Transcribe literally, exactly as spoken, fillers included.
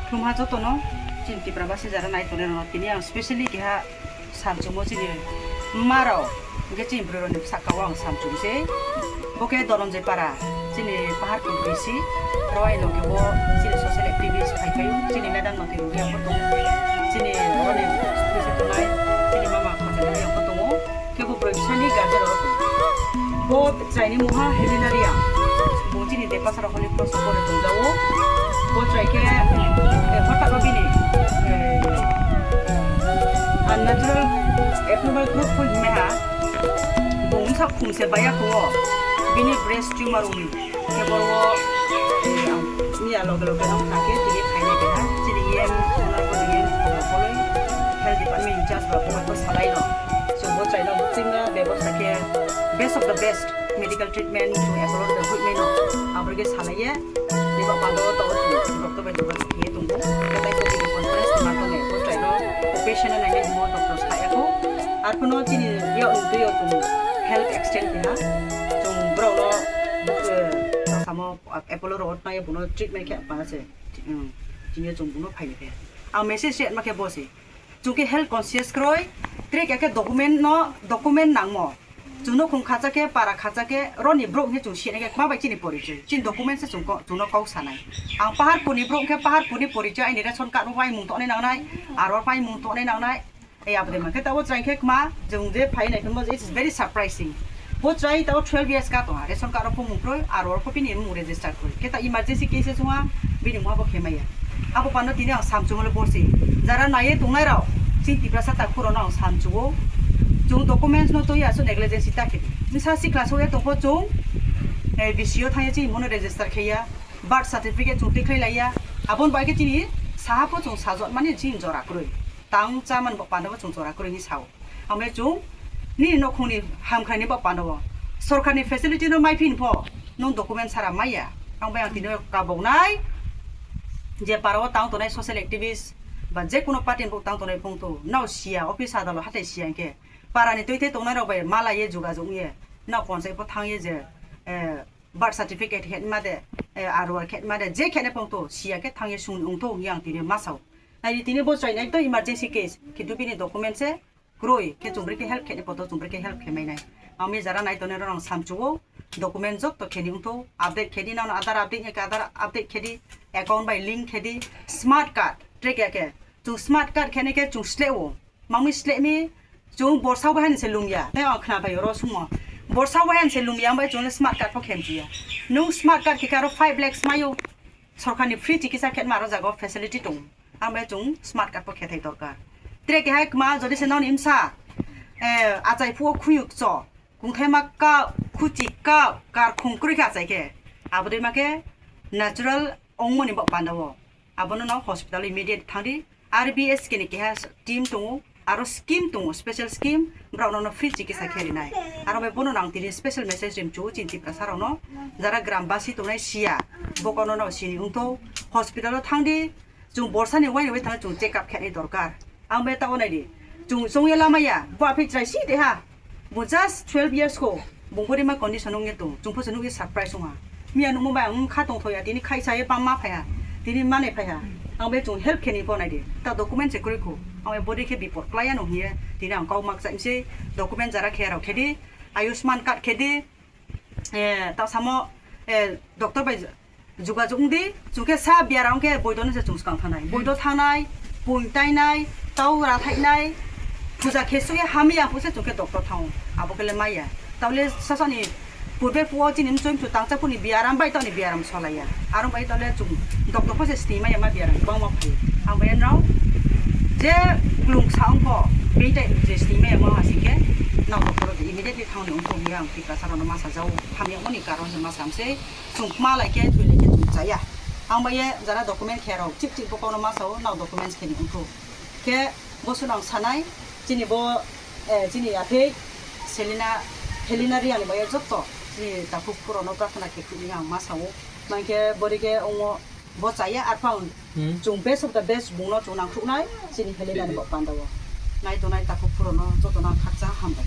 Khumha jotono chini Tipra basi jara nai tongnai rokno tini ang specially keha samchungo chini mma rok hwnkhe chini bwrwi rokni saka o ang samchung se. Bo khe Dhananjay Para chini Paharpur B C rok, ai loge bo chini social activist phai phaio, chini madam no twi rwgwi ang bo tongo, chini oroni bisi tongnai chini mama khotini ang bo tongo. Kebo bwrwi bwsani guardian rok. Bo chwraini mungha Helena Reang. Bo chini Depasara Holy Cross o pore tongjago. Bo chwrai khe, eh, hotak o bini, eh, unnatural abnormal growth phul hwnwi ha. Bo wngsa khumse baya kho o. Bini breast tumor wngwi. Khe borok, eh, miya loge loge no kha khe tini phainai keha chini E M, onorbo ni E M, onorbo ni health department in charge rok bo salai no. So bo chwraino bo chwngno bebosta khe best of the best medical treatment chwng Apollo rok hoih mano. Aboni khe salai ye, nini bapando to chwng doctor bai jogajog khe tongo. Khe tai khe video conference ma tongo, bo chwraino patient no nainai himo doctor sa ya kho. Arphuno chini yak twi o chwng help extend khe ha. Chwng borok no, eh, samo Apollo rogo twnai bono treatment khe pha se, um, tini chwng bono phaini khe. Ang message se ma khe bo se. Chwng khe health conscious kroi, tre khe khe document no, document nangmo. Chwng no khung khacha khe, para khacha khe, roni borok hwnwi chwng sini khe ma bai chini porichoi. Chini document se chwng ko, chwng no kok sanai. Ang Paharpur ni borok khe Paharpur ni porichoi, aini ration card no pai mung tongnai nangnai, aro pai mung tongnai nangnai. Ei, abo de ma khe tabo chwrai khe kma, chwng je phai nai khe mo, it is very surprising. Bo chwrai tabo twelve years ka tongha, ration card rok phumung kroi, aro rok pini mung register kroi. Khe ta emergency cases wngha, bini mungha bo khe maya. Abo pano tini ang samchung le borsi. Jara naiye tongnai rok, chini Tiprasa takhuk rok no ang samchung o. Chwng documents no twi aswk negligence ta khe. Misa sikla so ya tongkho chwng, eh, B C O thangya chini mono register khe ya, birth certificate chwng twi khlai lai ya. Aboni bai khe chini saha pho chwng sajwk mani chini jora kroi. Tang cha man bo panda bo chwng jora kwrwi hinwi sao. Ang bai chwng nini nokhungni hamkrai ni bo panda bo. Sorkarni facility no mai phin pho nwng document sara maya. Ang bai ang tini kaboknai je para o tang tongnai social activist ba je kuno party ni bo tang tongnai phung to nao siya office adalo hatai siya hwnkhe para ni twi thai tongnai rok bai mala ye jogajog ye nao ponchai pho thang ye je, eh, birth certificate khe ma de, eh, R O R khe ma de, je khe ne phung to siya khe thang ye sung ung to hwnwi ang tini ma sao. Nai di tini bo chwrai nai to emergency case, kintu bini document se kroi, khe chwng bwrwi khe help khe ni poto chwng bwrwi khe help khe mai nai. Ang mi jara nai tongnai rok ang samchu o, document jotto khe ni ung to, update khe di nang Aadhaar update ni khe Aadhaar update khe di, account bai link khe di, smart card, track ya khe, chwng smart card khe ni khe chwng sle o. Mangwi slehmi chwng borsa bai han se lumya. Tei o khna bai oro sumo. Borsa bai han se lumya bai chwng smart card pho khem chuya. Nwng smart card khe aro five lakhs mayo. Sorkarni free chikitsa khe ma aro jaga facility tong. Ang bai chwng smart card pho khe thai dorkar. Tre khe hai kma jodi se noni imsa, eh, achai phuo khuyuk cho. Kungthai ma ka khuchi ka kar khung kwrwi kha achai khe. Abo dei ma khe natural ongmoni bo panda o. Abono no hospital immediate thangdi. R B S K ni keha team tongo, aro scheme tongo, special scheme, borok no free chikitsa khe rinai. Aro bai bono nang tini special message rim chu chini Tiprasa rok no, jara gram basi tongnai siya, bokono no sini ungto, hospital o thangdi, chwng borsa ni uaini bai thangna chwng check up khe ni dorkar. Ang bai ta onai di, chwng chwng ya lama ya, bo aphi chwrai si de ha. Bo just twelve years ko, bung body ma condition wngya tong, chwng pho se nukya surprise wngha. Miya nukmo bai ang kha tongthoya, tini khaisa ye bam ma phaiha, tini mane phaiha. Ang bai chwng help khe ni pho nai di, ta document se kwrwi kho. Ang bai body khe bipot klai ya no hiye, tini ang kok mak chai se document jara khe rok khe di, Ayushman card khe di, eh, ta samo, eh, doctor bai jogajog wngdi, chwng khe sa biaram khe boido no se chwng swkang thanai. Boido thanai, pung tainai, tau rathainai, puja khe sui hamya phu se chwng khe doctor thango. Abo khe le maya. Taule sasani purbe puo chini mchoi mchu tangcha phuni biaram bai toni biaram solaiya. Aro bai taule chwng doctor pho se sini maya ma biaram bangma phai. Ang bai nrao je klung sa ongkho, beitai je sini maya ma hasing khe nang doctor immediately thangni ongkho hiya ang Tiprasa rok no ma sajao. Hamya mani karon se ma samse. Chwng kma lai khe thwi lai khe chwng chaya. Ang bai ye jara document khe rok chik chik bo kono ma sao, nao documents khe ni wngkhu. Khe bo swnang sanai, chini bo, eh, chini aphei Selina, Helena Reang ni bai ye jotto chini takhuk phuro no prarthana khe khwlai ang ma sao. Mankhe bori khe ongmo bo chaya, arphang Hmm. chwng best of the best bung no chwng nang khuknai, chini Helena ni bo panda o. Nai tongnai takhuk phuro no joto no khakchang hambai.